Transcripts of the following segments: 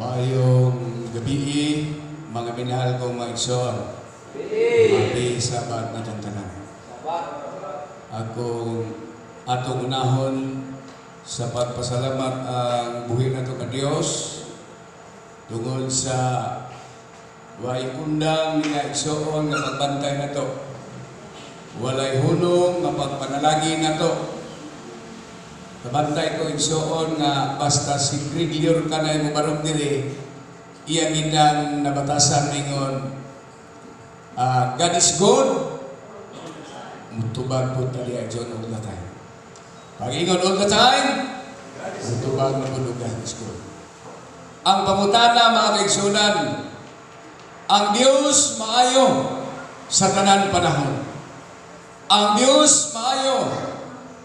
Maayong gabii, mga minahal kong mga igsoon. Happy Sabbath natong tanan. Akong atong unahon sa pagpasalamat ang buhi nato ka Dios tungod sa way undang nga igsoon nga pagbantay nato. Walay hunong nga pagpanalagi nato. Kabantay ko, igsoon, nga basta si Griglior ka na mo barog diri, iya ginang nabatasan ningon, "God is good." Mutubag po tali igsoon all the time. Pag ingon all the time, mutubag na po, God is good. Ang pangutana, mga kaigsunan, ang Dios maayo sa tanan panahon. Ang Dios maayo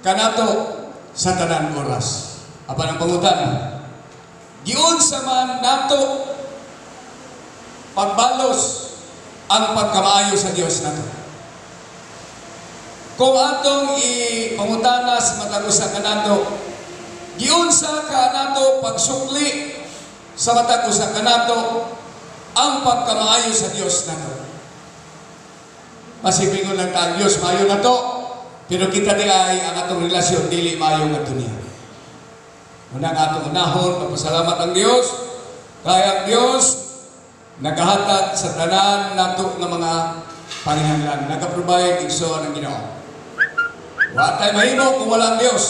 kanato sa tanan oras. Apan ang pangutana, giunsa man nato pagbalos ang pagkamaayo sa Dios nato? Kung atong ipangutana sa matag usa kanato, giunsa ka nato pagsukli sa matag usa kanato ang pagkamaayo sa Dios nato? Masipingon lang ta, ang Dios maayo nato, pero kita di ay ang atong relasyon dili maayo ngadto niya. Unang atong unahon, magpasalamat ang Dios, kay ang Dios nagahatag sa tanan nato nga mga panginahanglan. Nagaprovide, igsoon, ang Ginoo. Wa tay mahimo kung wala ang Dios.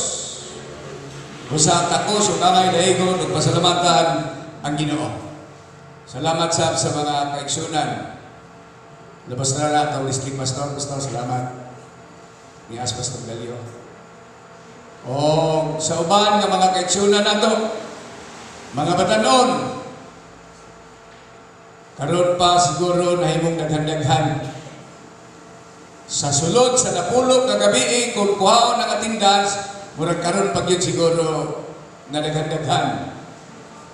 Busa takos o kamay daigon ug pasalamatan ang Ginoo. Salamat sab sa mga kaigsunan. Labas na na atong district pastor, pastor, salamat. Ni As Pastor Galio. O sa uban nga mga kaigsunan nato, mga batanon, karon pa siguro nahimong daghan-daghan. Sa sulod sa 10 ka gabii, kung kuhaon ang attendance, murag karon pag yun siguro na daghan-daghan.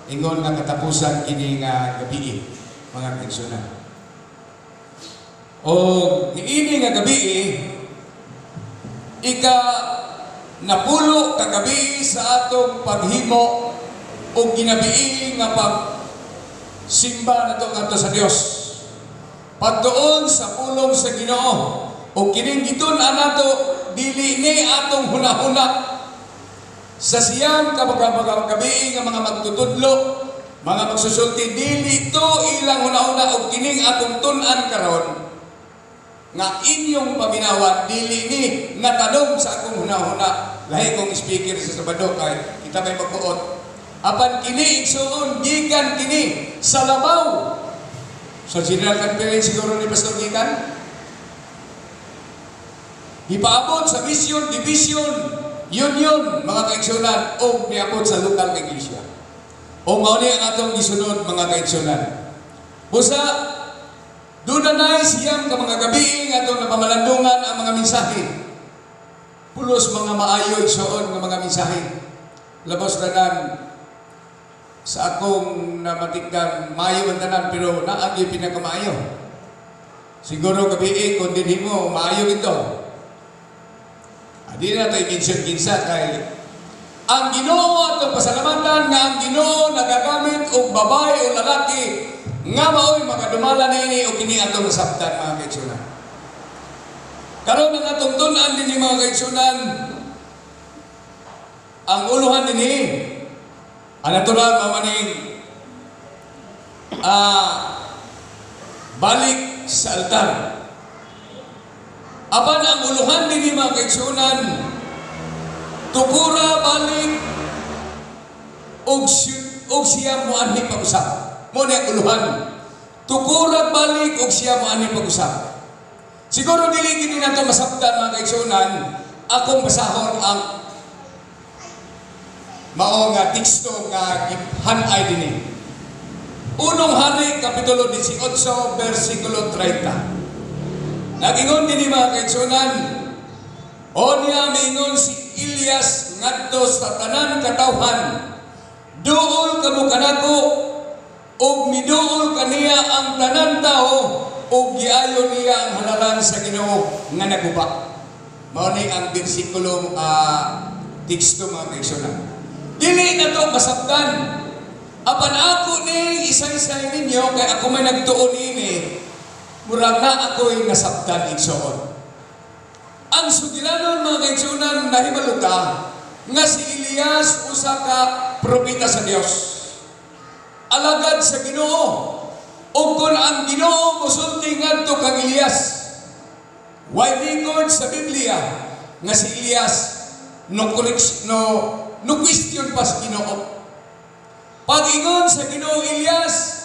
Ingon nga katapusan kini nga gabii, mga kaigsunan. O niini nga gabii, ika 10 ka gabii sa atong paghimo o ginabii nga pag simba nato ngadto sa Dios. Pagtuon sa pulong sa Ginoo o kining gitun-an nato dili ni atong hunahuna. Sa 9 ka gabii nga mga magtutudlo, mga magsusulti, dili to ilang hunahuna o kining atong tun-an karon nga inyong paminawan dili ni natanong sa akong hunahuna. Lahi kong speaker sa Sabado kay kita may magbuot. Apan kini, igsuon, gikan kini sa labaw. Sa General Conference siguro ni Pastor gikan. Gipaabot sa mission, division, union, mga kaigsunan, o niabot sa lokal nga iglesia. O mao ni ang atong gisunod, mga kaigsunan. Busa, doon na 9 ka mga gabi nga atong napamalandungan ang mga mensahe. Pulos mga maayo, igsuon, nga mga mensahe. Labos tanan sa akong namatikdan, maayo man tanan, pero naagi pinakamaayo. Siguro gabi kung dinhi mo, maayo ito. Adi na ito i-mention kinsa kay ang Ginoo atong pasalamatan nga ang Ginoo nagagamit og babae o lalaki nga maoy makadumala niini o kini atong nasabtan, mga kaigsunan. Karon ang atong tun-an dinhi, mga kaigsunan, ang uluhan dinhi ang natural mao maning balik sa altar. Apan ang uluhan dinhi, mga kaigsunan, tukura balik og siya moanhi pag-usap. Mao ni ang uluhan. Tukura balik og siya moanhi pag-usap. Siguro dili gini nato masabtan, mga kaigsunan, akong basahon ang mao nga teksto nga gihan-ay dinhi. Unong Hari kapitulo 18 bersikulo 30. Nagingon dinhi, mga kaigsunan, "Onya miingon si Elias ngadto sa tanan katawhan, 'Duol kamo kanako,' ug miduol kaniya ang tanan tao ug giayo niya ang halaran sa Ginoo nga naguba." Mao ni ang bersikulo, teksto, mga kaigsunan. Dili na to masabtan. Apan ako ning isaysay ninyo kay ako may nagtuon ini, murag na ako'y nasabtan, igsoon. Ang sugilanon, mga kaigsunan, nahibalo ta nga si Elias usa ka propeta sa Dios. Alagad sa Ginoo. O kung ang Ginoo mosulti ngadto kang Elias, way record sa Biblia nga si Elias no correct, no question pa sa Ginoo. Pag-ingon sa Ginoo, "Elias,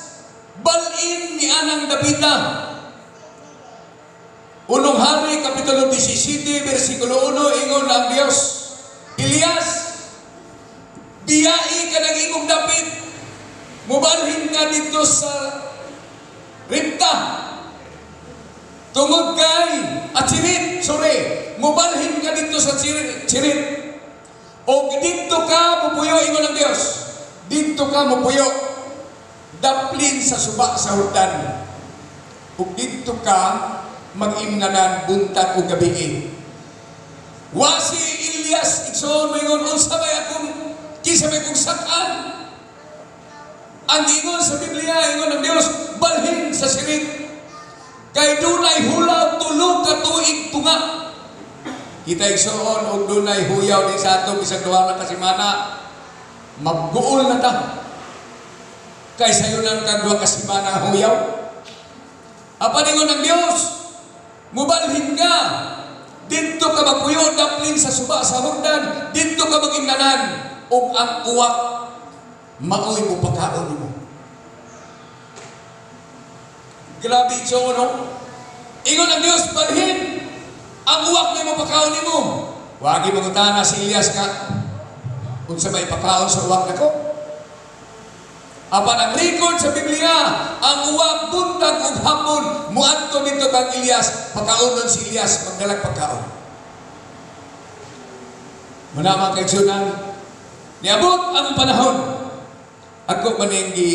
balin ni anang dapita." Unong Hari, Kapitulo 17, versikulo 1, ingon ang Dios, "Elias, biyai ka ng imong dapit, mubalhin ka dito sa Ripta. Tungod kay, at Cherith, sorry, mubalhin ka dito sa Cherith. O dito ka mupuyo," ingon ang Dios. "Dito ka mupuyo, daplin sa suba sa Jordan. Ug dito ka mag-imnanan buntag o gabi." Wa si Elias, igsoon, moingon, "Unsa may akong, kinsa may akong sak-an?" Ang ingon sa Biblia, ingon ng Dios, "Balhin sa Cherith. Kay dunay hulaw 3 ka tuig tunga." Kita, igsoon, og dunay huyaw di sa ato bisag 2 ra ka semana, magguol na ta. Kay sayunan kag 2 ka semana ang huyaw. Apan ingon ng Dios, "Mubalhin ka. Dito ka magpuyo daplin sa suba sa Jordan, dito ka magimnanan ug ang uwak maoy mo pakaon nimo." Grabe, igsoon, no? Ingon ang Dios, "Balhin ang uwak mo pakaon nimo." Wagi mangutana si Elias nga, "Unsa may pakaon sa uwak nako?" Apan ang record sa Biblia, ang uwak buntag ug hapon muadto dito kang Elias, pakaonon si Elias, magdalag pagkaon. Muna, mga kaigsunan, niabot ang panahon. Ako maning gi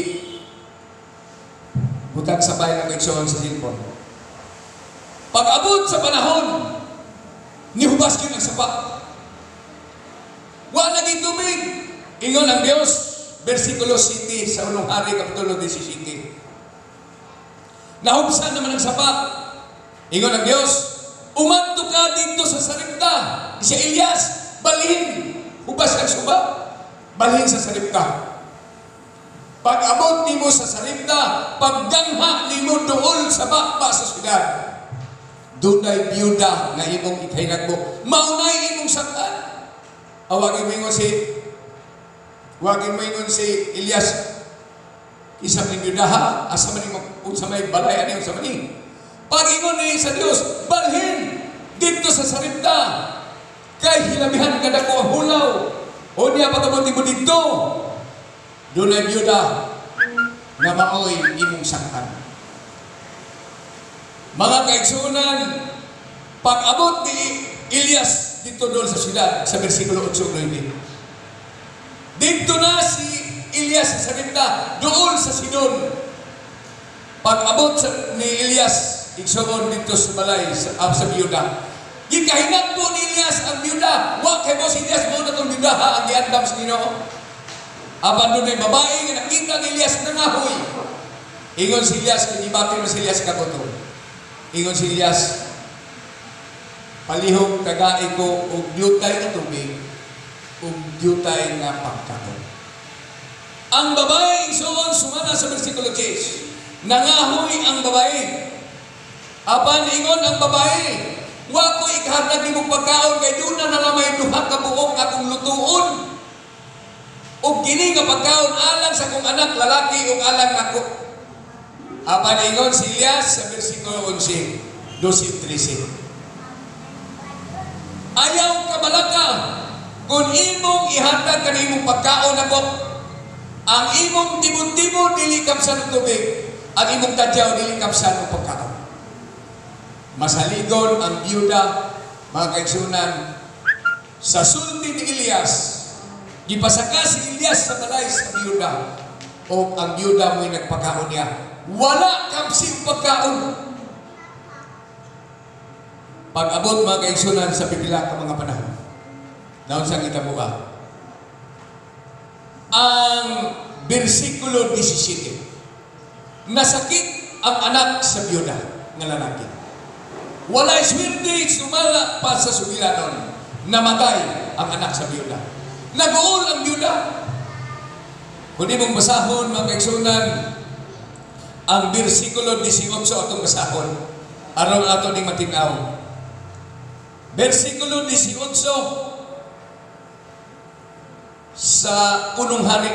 butang sabay ng kaigsuon sa cellphone. Pag-abot sa panahon, nihubas yun ang sapa. Wa lagi tubig. Ingon ang Dios, versikulo 7 sa Unong Hari, Kapitulo 17. Nahubsan naman ang sapa. Ingon ang Dios, "Umadto ka dito sa Sarepta." Si Elias, balhin. Hubas ang suba. Balhin sa Sarepta. "Pag-abot nimo sa Sarepta, paggangha nimo duol sa baba sa syudad, dunay biyuda nga imong ikahinagbo. Maunay imong sak-an." Wagi moingon si Elias, "Isa man biyuda ha, asa man imong, unsa may balay ani, unsa man ni?" Pag-ingon ni sa Dios, "Balhin dito sa Sarepta. Kay hilabihan kadako ang hulaw. O niya pag-abot nimo dito, dunay biyuda nga maoy imong sak-an." Mga kaigsunan, pag-abot ni Elias dito doon sa syudad, sa versikulo 8 9. Dito na si Elias sa Sarepta, doon sa Sidon. Pag-abot ni Elias, igsoon, dito sa balay sa biyuda, gikahinagbo ni Elias ang biyuda. Wa kay mo si Elias mo na tong biyuda ha, ang giandam sa Ginoo. Apan dunay babae nga nakita ni Elias nangahoy. Ingon si Elias, kay gibati man si Elias kagutom. Ingon si Elias, "Palihog tagai ko og diutay nga tubig ug diutay nga pagkaon." Ang babae, igsoon, sumala sa versikulo 10, nangahoy ang babae. Apan ingon ang babae, "Wa ko ikahatag nimo pagkaon kay duna na lamay 2 ka buok akong lutuon. Ug kini nga pagkaon alang sa akong anak lalaki ug alang nako." Apan ingon si Elias sa versikulo 11, 12, 13. "Ayaw kabalaka kung imong ihatag kani imong pagkaon ako. Ang imong tibon-tibon dili kapsan og tubig, ang imong tadyaw dili kapsan og pagkaon." Masaligon ang biyuda, mga kaigsunan, sa sulti ni Elias. Gipasaka si Elias sa balay sa biyuda. O ang biyuda mo'y nagpakaon niya. Wala kapsi pagkaon. Pag-abot, mga kaigsunan, sa pipila ka mga panahon, naon sa kita buka. Ang versikulo 17. Nasakit ang anak sa biyuda nga lalaki. Walay swerte, sumala pa sa sugilanon. Namatay ang anak sa biyuda. Nag-uol ang biyuda. Kung di mong basahon, mga kaigsuonan, ang versikulo 18 atong basahon aron ato ning matinaw. Versikulo 18 sa Unong Hari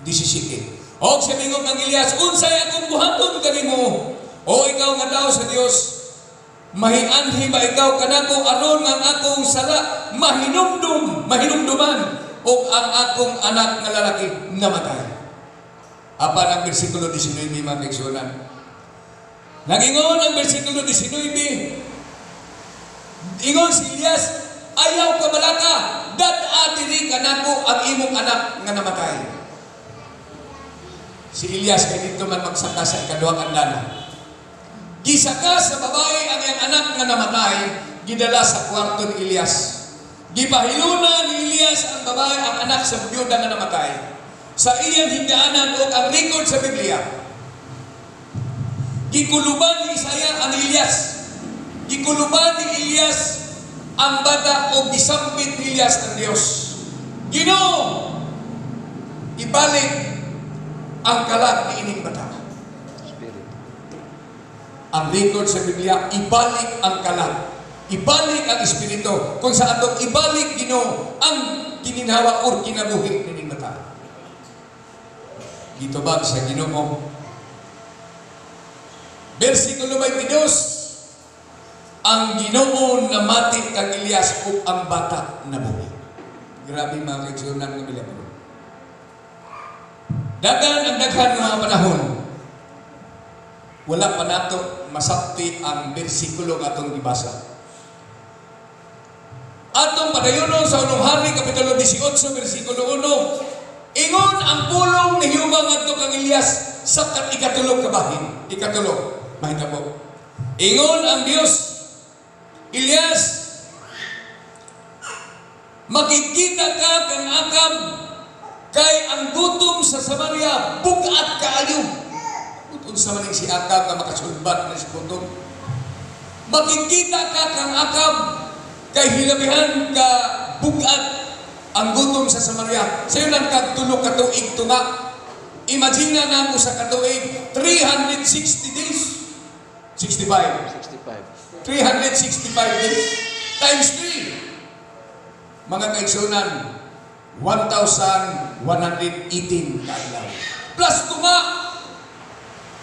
17. Og sa mingong ang Elias, "Unsay akong buhaton kanimo, o ikaw nga tao sa Dios? Mahianhi ba ikaw kanako aron nga ang akong sala mahinumdum, mahinumduman og ang akong anak nga lalaki namatay?" Apan ang versikulo 19, mga kaigsuonan. Nagingon ang versikulo 19, ingon si Elias, "Ayaw ka balaka, dad-a diri kanako ang imong anak nga namatay." Si Elias kay didto man magsaka sa ikaduhang andana. Gisaka sa babae ang iyang anak nga namatay, gidala sa kwarto ni Elias. Gipahiluna ni Elias ang babae, ang anak sa byuda nga namatay sa iyang higaanan o ang record sa Biblia. Gikuluban ni Isaiah ang Elias. Gikuluban ni Elias ang bata o gisampit ni Elias ang Dios. "Ginoo, ibalik ang kalag ni ining bata." Spirit. Ang record sa Biblia, ibalik ang kalag. Ibalik ang espiritu. Kung sa atong ibalik, Ginoo, ang kininhawa or kinabuhi nining bata. Gitubag sa Ginoo. Versikulo 22, ang Ginoo namati kang Elias ug ang bata nabuhi. Grabe, mga kaigsuonan, nga milagro. Daghan ang daghan ng mga panahon, wala pa nato masabti ang bersikulo nga atong gibasa. Atong padayonon sa Unong Hari, Kapitulo 18, versikulo 1. Ingon ang pulong ni Jehova ngadto kang Elias sa ikatulo ka bahin. Ikatulo, mahitabo. Ingon ang Dios, "Elias, makikita ka kang Akab kay ang gutom sa Samaria bug-at kaayo." Unsa man si Akab nga makasulbat na si gutom? "Makikita ka kang Akab kay hilabihan ka bug-at ang gutom sa Samaria." Sayo lang kag 3 ka tuig tunga. Imagine na mo sa katuig, 360 days. 65. 65. 365 days times 3. Mga kaigsuonan, 1,118 kaadlaw. Plus tunga,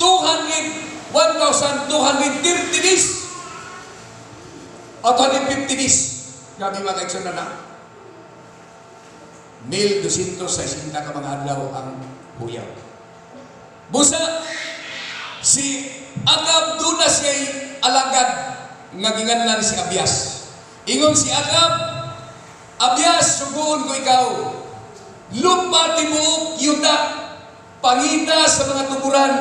200, 1,230 days. O 250 days. Grabe, mga kaigsuonan na. 1,260 ka mga adlaw ang huyaw. Busa, si Akab duna siya alagad nga ginganlan si Abias. Ingon si Akab, "Abias, suguon ko ikaw. Lupa tibuok yuta, pangita sa mga tuburan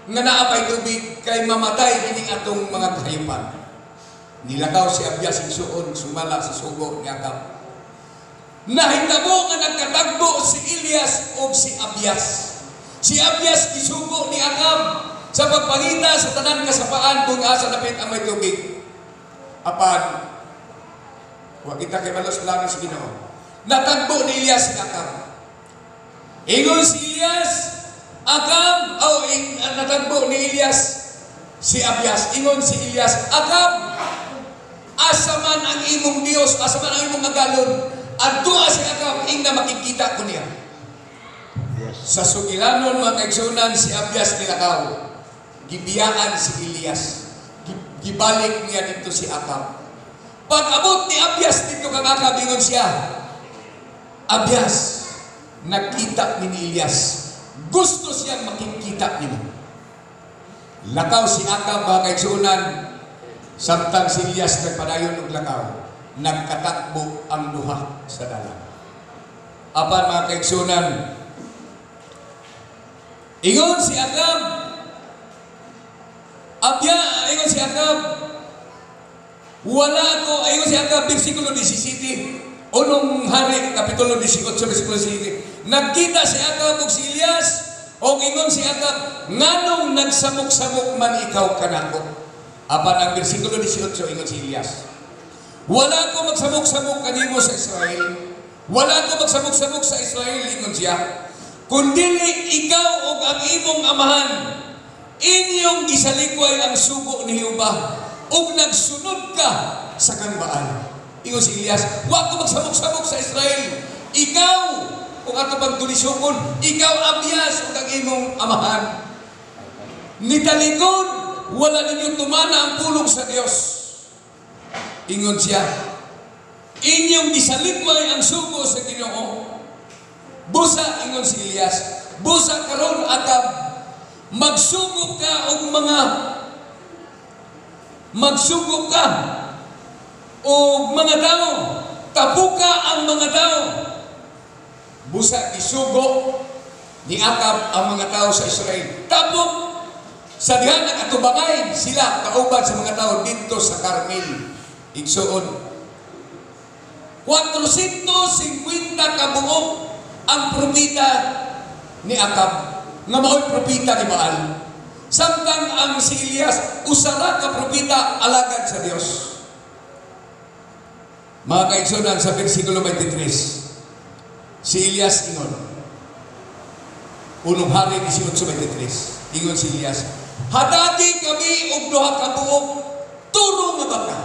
nga naa pay tubig kay mamatay kining atong mga kahayupan." Nilakaw si Abias igsuon sumala sa sugo ni Akab. Nahitabo nga nagkatagbo si Elias ug si Abias. Si Abias gisugo ni Akab sa pagpangita sa tanan kasapaan kung asa dapit ang may tubig. Apan, wa kita kay malos plano sa Ginoo. Natagbo ni Elias si Akab. Ingon si Elias, "Akab," oh, natagbo ni Elias si Abias. Ingon si Elias, "Akab, asa man ang imong Dios, asa man ang imong agalon? Adtoa si Akab, ingna makikita ko niya." Yes. Sa sugilanon, mga kaigsuonan, si Abias nilakaw. Gibiyaan si Elias. Gibalik niya dito si Akab. Pag abot ni Abias dito kang Akab, ingon siya, "Abias, nakita ni Elias. Gusto siyang makikita nimo." Lakaw si Akab, mga kaigsuonan, samtang si Elias nagpadayon og lakaw, nagkatakbo ang duha sa dalan. Apan, mga kaigsuonan, ingon si Akab, Abya, ingon si Akab, wala ako, ingon si Akab, versikulo 17, Unong Hari, Kapitulo 18, versikulo 17. Nagkita si Akab ug si Elias, og ingon si Akab, "Nganong nagsamok-samok man ikaw kanako?" Apan ang bersikulo 18, ingon si Elias, "Wala ko magsamok-samok kanimo sa Israel. Wala ko magsamok-samok sa Israel," ingon siya. "Kundili ikaw ug ang imong amahan, inyong gisalikway ang sugo ni Jehova ug nagsunod ka sa kang Baal." Ingon si Elias, "Wa ko magsamok-samok sa Israel. Ikaw, kung ato pang tulisokon, ikaw Abias ug ang imong amahan. Nitalikod, wala ninyo tumana ang pulong sa Dios." Ingon siya, "Inyong gisalikway ang sugo sa Ginoo. Busa," ingon si Elias, "busa karon, Akab, magsugo ka og mga tao, tapuka ang mga tao." Busa isugo ni Akab ang mga tao sa Israel. Tapok sa diha nakatubangay sila kauban sa mga tao dito sa Carmel. Igsuon, 450 kabuok ang propeta ni Akab nga mao'y propeta ni Baal. Samtang ang si Elias, usa ra ka propeta, alagad sa Dios. Mga kaigsunan, sa versikulo 23, si Elias ingon, Unong Hari 18:23, ingon si Elias, "Hatagi kami og duha ka buok turo nga baka,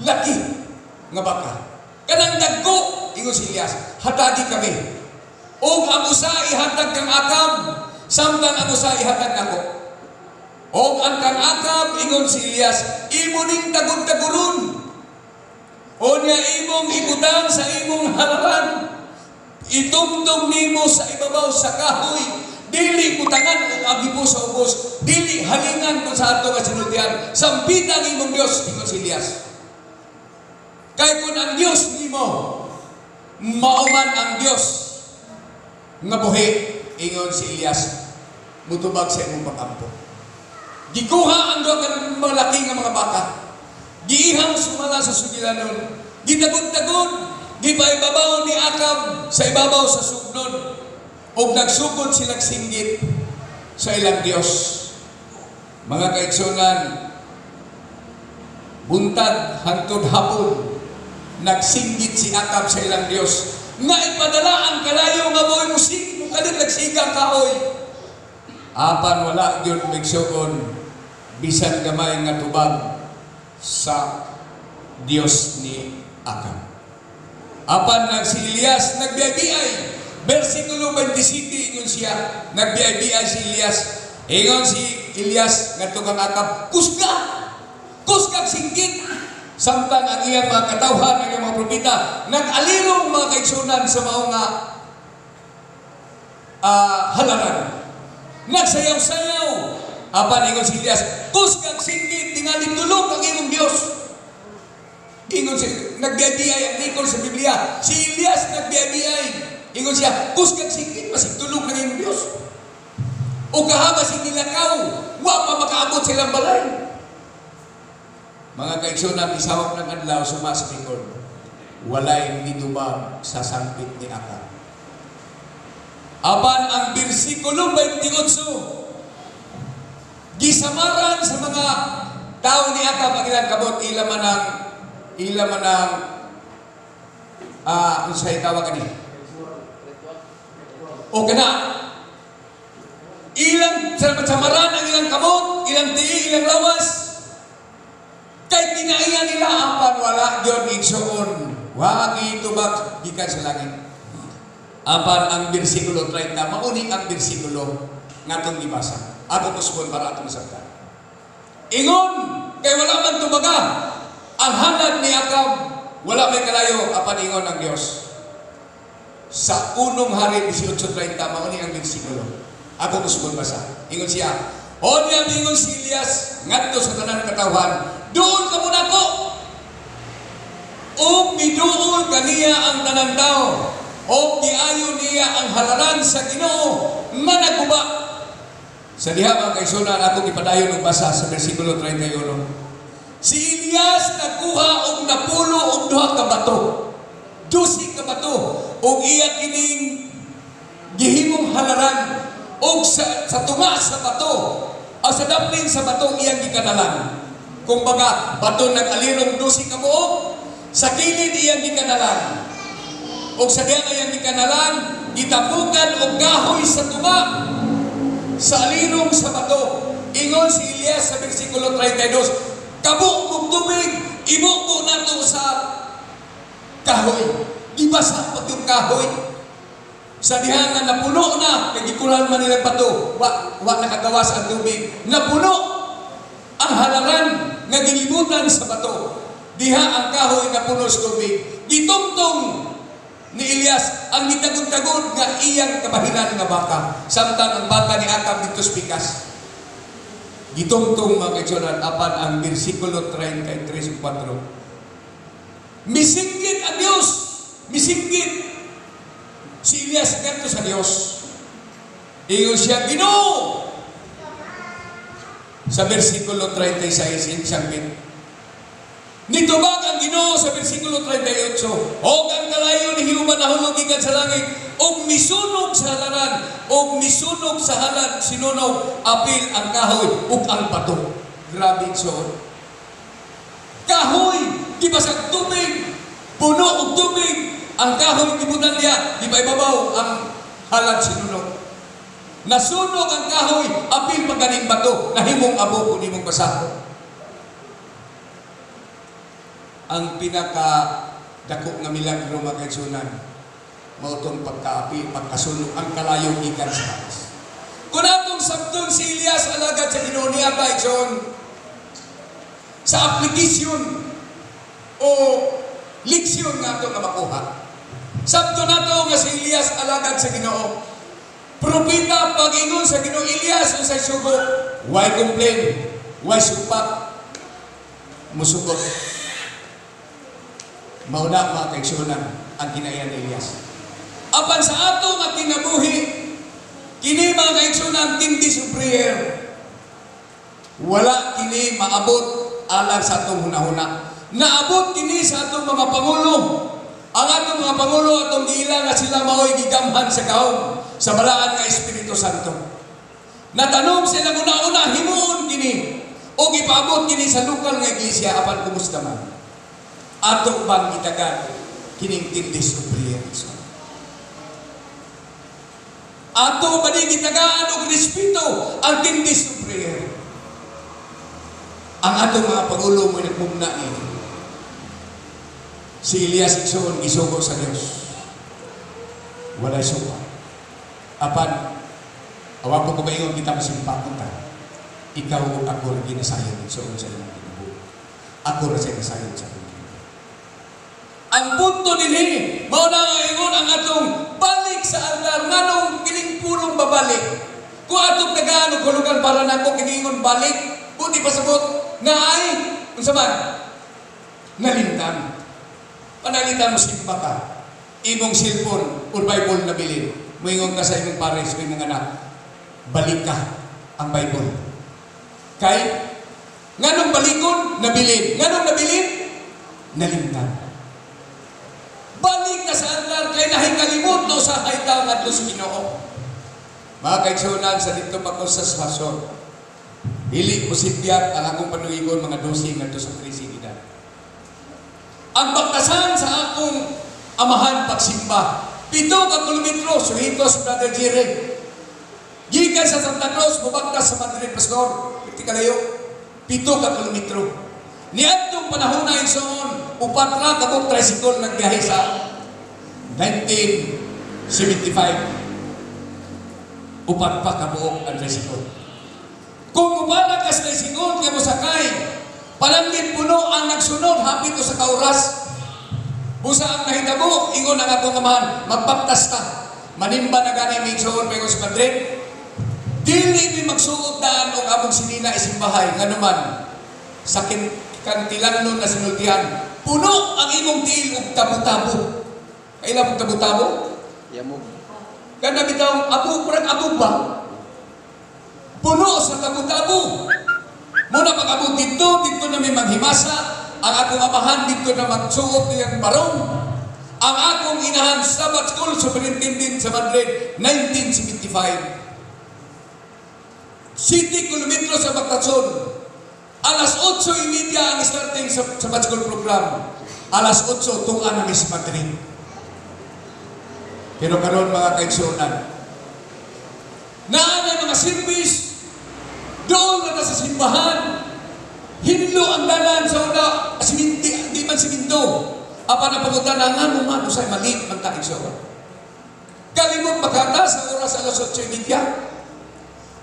laki nga baka. Kanang dagko," ingon si Elias, "hatagi kami. Og ang usa ihatag kang Akab, samtang ang usa ihatag nako." Og ang kang Akab, ingon si Elias, "imo ning tagod-taguron. O niya imong ibutang sa imong halaran. Itungtong nimo sa ibabaw sa kahoy. Dili butangan og agibo sa ubos, dili halingan kung sa ato nga sinultian. Sampita ang imong Dios," ingon si Elias. "Kay kung ang Dios nimo mauman ang Dios nga buhi," ingon si Elias, "mutubag sa imong pakampo." Gikuha ang duha ka malaki nga mga baka. Giihaw sumala sa sugilanon. Gitagod-tagod, gipaibabaw ni Akab sa ibabaw sa sugnon. Og nagsugod silang singgit sa ilang Dios. Mga kaigsunan, buntag hangtod hapon, nagsinggit si Akab sa ilang Dios nga ipadala ang kalayo nga mo'y musik mukalit nagsiga kahoy. Apan wala gyud, igsuon, bisan gamay nga tubag sa Dios ni Akab. Apan nag si Elias nagbiay-biay. Versikulo 27, ingon siya, nagbiay-biay si Elias. Ingon si Elias ngadto kang Akab, "Kusga! Kusgag singgit!" Samtang ang iyang mga katawhan, ang iyang mga propeta, nag-alirong, mga kaigsunan, sa mao nga halaran. Nagsayaw-sayaw. Apan ingon si Elias, "Kusgag singgit, tingali tulog ang imong Dios." Ingon si, nagbiay-biay ang record sa Biblia. Si Elias nagbiay-biay. Ingon siya, "Kusgag singgit, basig tulog ng imong Dios." O kahaba si nilakaw, wa pa makaabot sa ilang balay. Mga kaigsunan, isawak ng adlaw, suma sa record, walay nitubag sa sampit ni Akab. Apan ang bersikulo 28, gisamaran sa mga tao ni Akab ang ilang kamot, ila man ang unsay tawag ani? O kana ilang samaran ang ilang kamot, ilang tii, ilang lawas. Kay kinaiya nila, apan wala gyud, igsuon. Wa gitubag gikan sa langit. Apan ang bersikulo 30, mauni ang bersikulo nga atong gibasa. Ako kusgon para atong masabtan. Ingon, kay wala man tubaga ang halad ni Akab, wala may kalayo, apan ingon ang Dios. Sa Unong Hari 18:30, mauni ang bersikulo. Ako kusgon basa. Ingon siya, O niya ingon si Elias ngadto sa tanan katawhan, "Duol kamo nako." Ug miduol kaniya ang tanan tao. Og giayo niya ang halaran sa Ginoo nga naguba. Sa diha, mga kaigsunan, ako gipadayon og basa sa bersikulo 31. Si Elias nagkuha og 12 ka bato. 12 ka bato ug iya kining gihimong halaran og sa tunga sa bato o sa daplin sa bato iyang gikanalan. Kumbaga, bato nag-alirong 12 ka buok, sa kilid iyang gikanalan. Og sa diha nga iyang gikanalan, gitapukan og kahoy sa tunga sa alirong sa bato. Ingon si Elias sa versikulo 32, "Kabo kog tubig, ibubo nato sa kahoy." Gibasa pa yung kahoy. Sa diha nga napuno na, kay gikulan man nila bato, wa nakagawas ang tubig. Napuno ang halaran nga gilibutan sa bato. Diha ang kahoy napuno sa tubig. Gitungtong ni Elias ang gitagod-tagod nga iyang kabahinan nga baka. Samtang ang baka ni Acab didto sa pikas. Gitungtong, mga kaigsuonan, apan ang versikulo 33 ug 4. Misinggit ang Diyos! Misinggit! Si Elias ngadto sa Diyos. Ingon siya, "Ginoo!" Sa versikulo 36, siyang. Nitubag ang Ginoo sa versikulo 38, "Og ang kalayo ni Jehova nahulog gikan sa langit, og misunog sa halaran, og misunog sa halad sinunog, apil ang kahoy ug ang bato." Grabe, igsoon. Kahoy, gibasag tubig, puno og tubig, ang kahoy gibutan niya, di ba ibabaw ang halad sinunog. Nasunog ang kahoy, apil pa ganing bato, nahimong abo kung imong basahon. Ang pinaka dako nga milagro, mga kaigsuonan, mao tong pagkaapi, pagkasunog ang kalayo gikan sa taas. Kung atong sabton si Elias alagad sa Ginoo niya ba, igsoon, sa application o leksyon nga ato nga makuha. Sabton nato nga si Elias alagad sa Ginoo. Propeta, pag-ingon sa Ginoo, "Elias, unsay sugo?" Why complain? Why supak? Musugot. Mauna, mga kaigsuonan, ang kinaiyan ni Elias. Apan sa ato nga kinabuhi, kini, mga kaigsuonan, 10 days of prayer. Wala kini maabot alang sa atong hunahuna. Naabot kini sa atong mga pangulo. Ang atong mga pangulo, atong giila nga sila mao'y gigamhan sa gahom sa balaan nga Espiritu Santo. Natanom sila una-una, himuon kini o gipaabot kini sa lokal nga iglesia, apan kumusta man? Ato bang gitagan kining 10 days of prayer? Ato ba ni gitagaan og respeto ang 10 days of prayer? Ang atong mga pangulo mo nagmugna ni. Si Elias, igsoon, gisugo sa Dios. Walay suka. Apan, awa ko kumaingon kita masimpakon ta. Ikaw ug ako ra ginasayod, igsoon, sa imong kinabuhi. Ako ra sa nasayod sa akong kinabuhi. Ang punto dinhi, mao na nga ingon ang atong balik sa altar, nganong kining pulong babalik? Kung atong tagaan og hulugan para nako kiningon balik, buti pasabot nga ay unsa man? Nalimtan. Panalitan mo simba ka. Imong cellphone or Bible na bilin. Moingon ka sa imong pares o imong anak, "Balik ka ang Bible." Kay nganong balikon, nabilin. Nganong nabilin, nalimtan. Balik ka sa altar kay nahikalimot no sa ta ngadto sa Ginoo. Mga kaigsuonan, sa dito pa ko sa Swason, dili ko sibyat ang akong panuigon mga 12 ngadto sa 13 edad. Ang baktasan sa akong amahan pagsimba, 7 ka kilometro, suhitos, Brother Jerry. Gikan sa Santa Cruz, mubaktas sa Madrid, Pastor. Iti kalayo, 7 ka kilometro. Niadtong panahon na, igsoon, upat ra kabuk tricycle nagbiyahe sa 1975. Upat pa kabuok ang tricycle. Kung mubala ka sa tricycle nga mosakay, palangit puno ang nagsunod, hapit o sa kauras. Busa ang nahitabo, ingon ang akong amahan, "Magbaktas ta." Manimba na gani mi, igsoon, paingon sa Madrid. Dili mi magsuot daan og among sinina isimbahay, nganuman sa kantilan nun na sinultihan, puno ang imong tiil og tabo-tabo. Kaila mong tabo-tabo? Yamog. Kana bitaw abo, murag abo ba? Puno sa tabo-tabo. Muna pag-abot dito, dito na may manghimasa. Ang akong amahan dito na magsuot niyang barong. Ang akong inahan, Sabbath School Superintendent sa Madrid, 1975. 7 kilometro sa Bactason. Alas 8:30 ang starting sa Sabbath School program. Alas 8, tunga na sa Madrid. Pero karon, mga kaigsuonan, naa na mga service, doon na ta sa simbahan, hinlo ang dalan sa una, siminti, di man siminto. Apan ang pangutana nga man, usay maliit man ta, igsoon. Kalimot makata sa oras alas 8:30.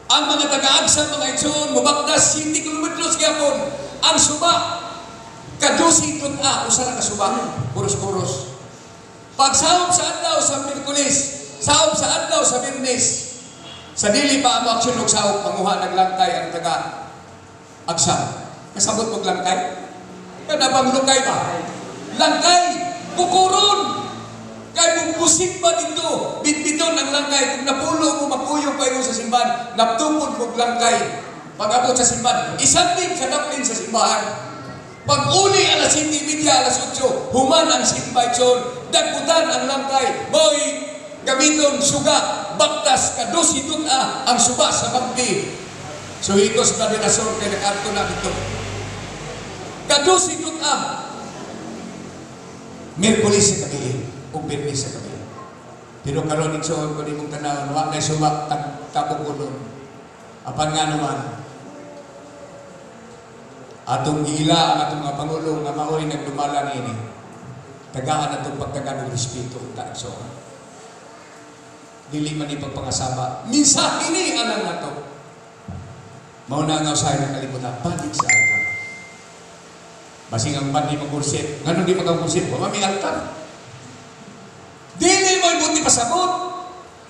Ang mga taga-agsa, mga igsoon, mubaktas 7 kilometros gyapon. Ang suba, kadusi a, usa na ka suba, kuros-kuros. Pagsahop sa adlaw sa Miyerkules, sahop sa adlaw sa Biyernes, sa dili pa amo aksyon og sahop, manguha naglangkay ang taga agsa. Kasabot og langkay? Kada bang lukay ba? Langkay, kukuron. Kay mugbusit ba dito? Bitbiton ang langkay. Kung napulo mo makuyog pa sa simbahan, naptupod mo langkay. Pag abot sa simbahan, isanding sa daplin sa simbahan. Pag uli alas 7:30, alas 8, human ang simbay chon, dagbutan ang langkay, mo'y gamiton suga, baktas, kadusi a ang suba sa bangbi. So higos na dinasor kay nag-arto na dito. Kadusi a. Miyerkules sa gabi, ug Biyernes sa gabi. Pero karon, igsoon, kung imong tanawon, wa na suba tabok ulon. Apan nga naman, atong giila ang atong mga pangulo nga maoy nagdumala niini. Tagaan atong pagtagaan og respeto unta, igsoon. Dili man ni pagpangasaba. Minsan ini alang nato. Mao na nga usahay ng kalibutan, balik sa altar. Basing ang ban di mag-worship. Ngano di mag-worship? Wa may altar. Dili mo buti pasabot.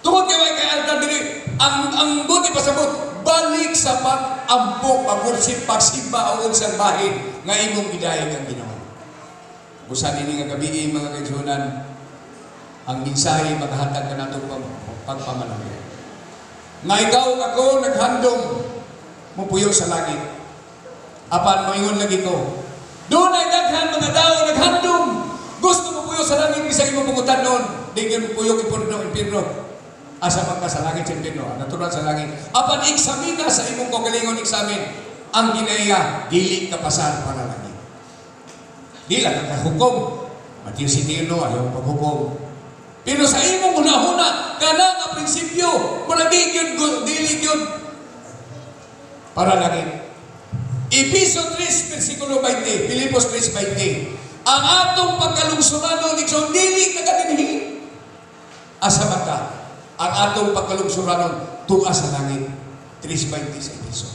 Tungod kay way kay altar dili ang buti pasabot, balik sa pag-ampo, pag-worship, pagsimba o unsang bahin nga imong gidayeg ang Ginoo. Busan ini nga gabi, mga kaigsuonan, ang mensahe maghatag kanato pagpamanami. Nga ikaw ako naghandom mupuyo sa langit. Apan moingon lagi ko, doon ay daghan mga tao naghandom. Gusto mo puyo sa langit, bisag imo pangutan noon. Di gyud mo puyo impierno, impierno. Asa man ka sa langit, sa impierno? Natural sa langit. Apan eksamina sa imong kaugalingon, examine ang ginaya, dili ka pasar para langit. Di lang ka hukom. Matthew 7, ayaw paghukom. Pero sa imong hunahuna, kana nga prinsipyo, murag di gyud dili gyud para langit. Episo 3, versikulo 20, Filipos 3:20. Ang atong pagkalungsuranon, igsoon, dili kagadinhi. Asa man ka? Ang atong pagkalungsuranon, tunga sa langit. 3:20 sa Episo.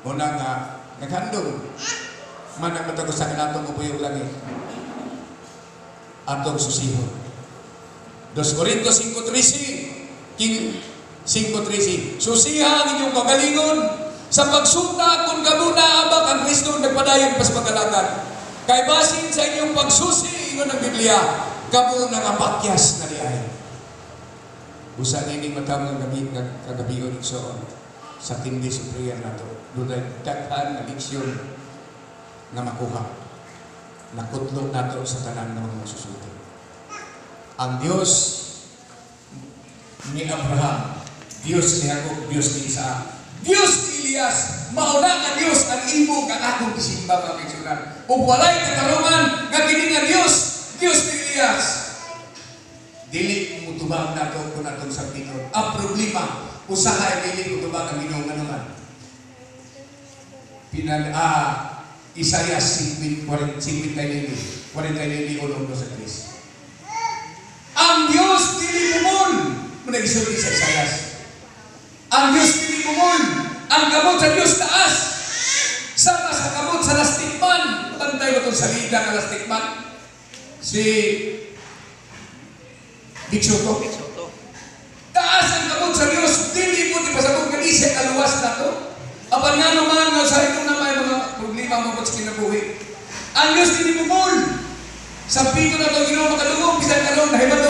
Muna nga, naghandom man ang matag usa kanatong mupuyong langit. Atong susihon. 2 Corintios 5:13, 5:13. Susiha ang inyong kagalingon sa pagsuta kung kamo naabak ang Kristo nagpadayon pas magalagad. Kay basin sa inyong pagsusi, ingon ang Biblia, kamo nangapakyas na diay. Busa nining matang nga gabi nga kagabi, igsoon, sa tindi sa prayer nato. Dunay daghan nga leksyon nga makuha. Nakutlo nato sa tanan nga mga magsusulti. Ang Dios ni Abraham, Dios ni Jacob, Dios ni Isaac, Dios ni Elias, mauna nga Dios ang imo kang akong gisimba, mga kaigsuonan. Ug walay katarungan nga kini nga Dios, Dios ni Elias, dili mutubag nato kung atong sabtinon. Ang problema, usahay dili mutubag ang Ginoo nga naman. Pinal Isaias 59, 49, 1, 2 sa 3. Ang Dios dili bumol. Muna gisulti sa Isaias. Ang Dios dili bumol. Ang kamot sa Dios taas. Sama sa kamot sa lastikman. Bantay mo itong salida nga lastikman. Si Vic Sotto. Vic Sotto. Taas ang kamot sa Dios, dili mo di pasabot nga di siya kaluwas na to. Apan nga naman, nga sa itong na may mga problema mo sa kinabuhi. Ang Dios dili bumol. Sa pito na ito, Ginoo makadungog, bisan karon.